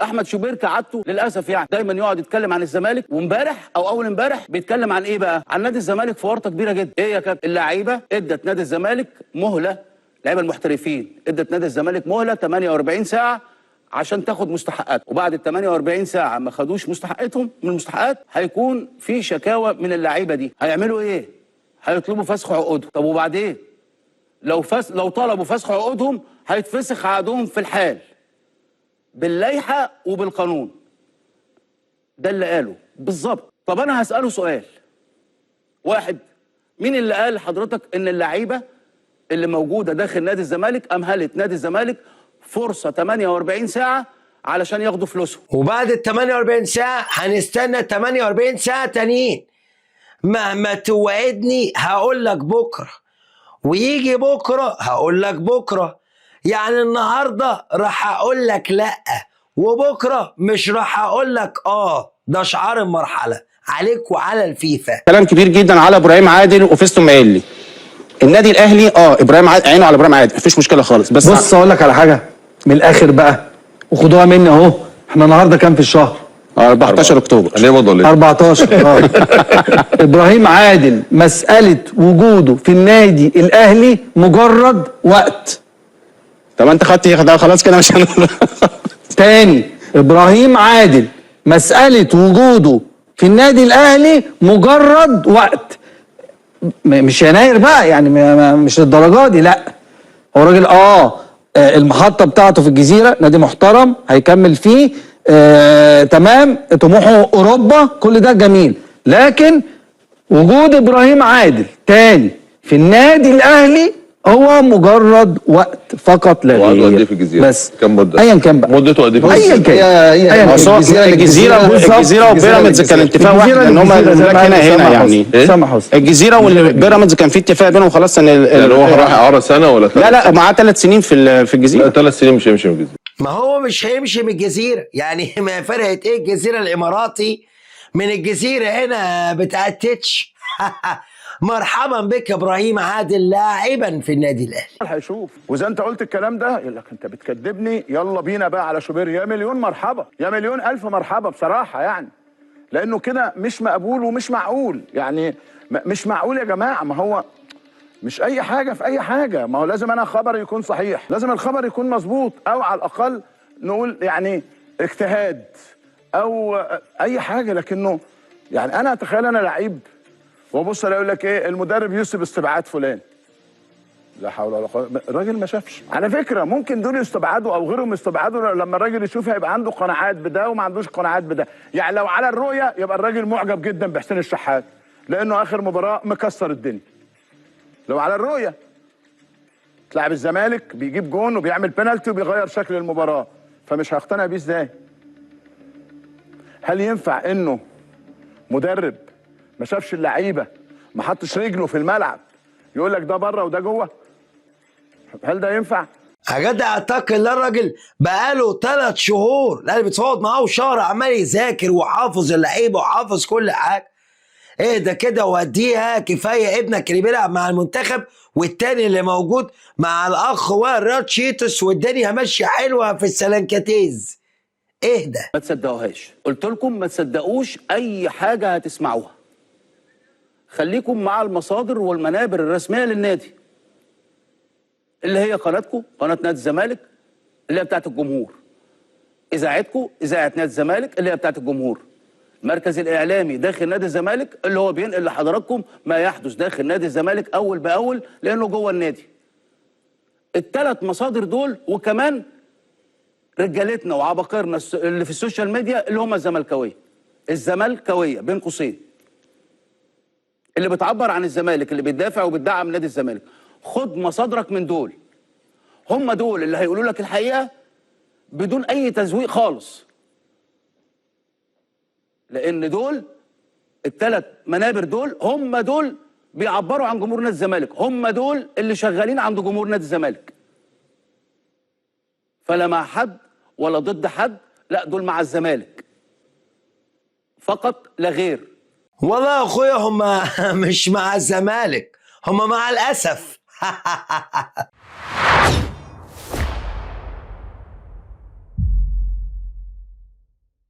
احمد شوبير كعادته للاسف يعني دايما يقعد يتكلم عن الزمالك، وامبارح او اول امبارح بيتكلم عن ايه بقى؟ عن نادي الزمالك في ورطة كبيرة جدا. ايه يا كابتن؟ اللعيبة ادت نادي الزمالك مهله، اللعيبة المحترفين ادت نادي الزمالك مهله 48 ساعة عشان تاخد مستحقات، وبعد ال 48 ساعة ما خدوش مستحقاتهم من المستحقات هيكون في شكاوى من اللعيبة دي. هيعملوا ايه؟ هيطلبوا فسخ عقودهم. طب وبعدين؟ لو طلبوا فسخ عقودهم هيتفسخ عقدهم في الحال باللائحه وبالقانون. ده اللي قاله بالظبط. طب انا هساله سؤال واحد، مين اللي قال لحضرتك ان اللعيبة اللي موجودة داخل نادي الزمالك امهلت نادي الزمالك فرصة 48 ساعة علشان ياخدوا فلوسهم؟ وبعد ال 48 ساعة هنستنى 48 ساعة تانيين. مهما توعدني هقول لك بكرة، ويجي بكرة هقول لك بكرة. يعني النهاردة راح اقول لك لأ، وبكرة مش راح اقول لك اه. ده شعار المرحلة عليك وعلى الفيفا. كلام كبير جدا على ابراهيم عادل وفيستون مايلي. النادي الاهلي ابراهيم عادل عينه على ابراهيم عادل، مفيش مشكلة خالص. بس بص اقول لك على حاجة من الاخر بقى، وخدوها مني اهو. احنا النهارده كام في الشهر؟ 14 اكتوبر. ليه برضه ليه؟ 14. ابراهيم عادل مسالة وجوده في النادي الاهلي مجرد وقت. طب انت خدت ده خلاص كده مش هنقول تاني، ابراهيم عادل مسالة وجوده في النادي الاهلي مجرد وقت. مش يناير بقى يعني، مش للدرجة دي، لا. هو راجل المحطة بتاعته في الجزيرة، نادي محترم هيكمل فيه، تمام، طموحه اوروبا، كل ده جميل. لكن وجود ابراهيم عادل تاني في النادي الاهلي هو مجرد وقت فقط لا وقعدوا غير. قد ايه في الجزيرة؟ بس كم مدة؟ ايا كان بقى مدته قد ايه في ايا الجزيرة؟ كان أيا بس هو كان. الجزيرة وبيراميدز كان اتفاق واحد ان هم الملاك هنا هنا يعني. إيه؟ سامح حسني. الجزيرة والبيراميدز كان في اتفاق بينهم خلاص ان يعني هو راح اعاره سنة ولا لا لا، معاه 3 سنين في الجزيرة. لا 3 سنين مش هيمشي من الجزيرة. ما هو مش هيمشي من الجزيرة يعني. ما فرقت ايه الجزيرة الاماراتي من الجزيرة هنا بتاعت تتش. مرحبا بك يا ابراهيم عادل لاعبا في النادي الاهلي. هيشوف. واذا انت قلت الكلام ده يقول لك انت بتكذبني، يلا بينا بقى على شوبير. يا مليون مرحبا، يا مليون الف مرحبا بصراحة يعني، لانه كده مش مقبول ومش معقول يعني. مش معقول يا جماعة. ما هو مش اي حاجة في اي حاجة، ما هو لازم انا خبر يكون صحيح، لازم الخبر يكون مظبوط، او على الاقل نقول يعني اجتهاد او اي حاجة. لكنه يعني انا اتخيل انا لعيب وابص الاقي يقول لك ايه المدرب يوسف استبعاد فلان، لا حول ولا قوة. الراجل ما شافش. على فكرة ممكن دول يستبعدوا او غيرهم يستبعدوا، لما الراجل يشوف هيبقى عنده قناعات بده وما عندوش قناعات بده. يعني لو على الرؤية يبقى الراجل معجب جدا بحسين الشحات لانه اخر مباراة مكسر الدنيا. لو على الرؤية تلعب الزمالك بيجيب جون وبيعمل بينالتي وبيغير شكل المباراة، فمش هيقتنع بيه ازاي؟ هل ينفع انه مدرب ما شافش اللعيبة، ما حطش رجله في الملعب، يقول لك ده بره وده جوه؟ هل ده ينفع؟ يا جدع اتق الله، الراجل بقاله 3 شهور، لا اللي بيتفاوض معاه شهر عمال يذاكر وحافظ اللعيبة وحافظ كل حاجة. ايه ده كده وديها كفاية ابنك اللي بيلعب مع المنتخب والتاني اللي موجود مع الاخ وائل شيتوس، والدنيا ماشية حلوة في السلنكاتيز. ايه ده؟ ما تصدقوهاش، قلت لكم ما تصدقوش اي حاجة هتسمعوها. خليكم مع المصادر والمنابر الرسمية للنادي، اللي هي قناتكم قناة نادي الزمالك اللي هي بتاعت الجمهور، اذاعتكم اذاعة نادي الزمالك اللي هي بتاعت الجمهور، المركز الاعلامي داخل نادي الزمالك اللي هو بينقل لحضراتكم ما يحدث داخل نادي الزمالك اول باول لانه جوه النادي. الثلاث مصادر دول، وكمان رجالتنا وعباقرنا اللي في ال social media اللي هم الزملكاويه، الزملكاويه بين قوسين، اللي بتعبر عن الزمالك، اللي بتدافع وبتدعم نادي الزمالك. خد مصادرك من دول، هم دول اللي هيقولوا لك الحقيقة بدون اي تزويق خالص، لان دول الثلاث منابر دول هم دول بيعبروا عن جمهور نادي الزمالك، هم دول اللي شغالين عند جمهور نادي الزمالك. فلا مع حد ولا ضد حد، لا دول مع الزمالك فقط لا غير. والله يا اخويا هم مش مع الزمالك، هم مع الاسف.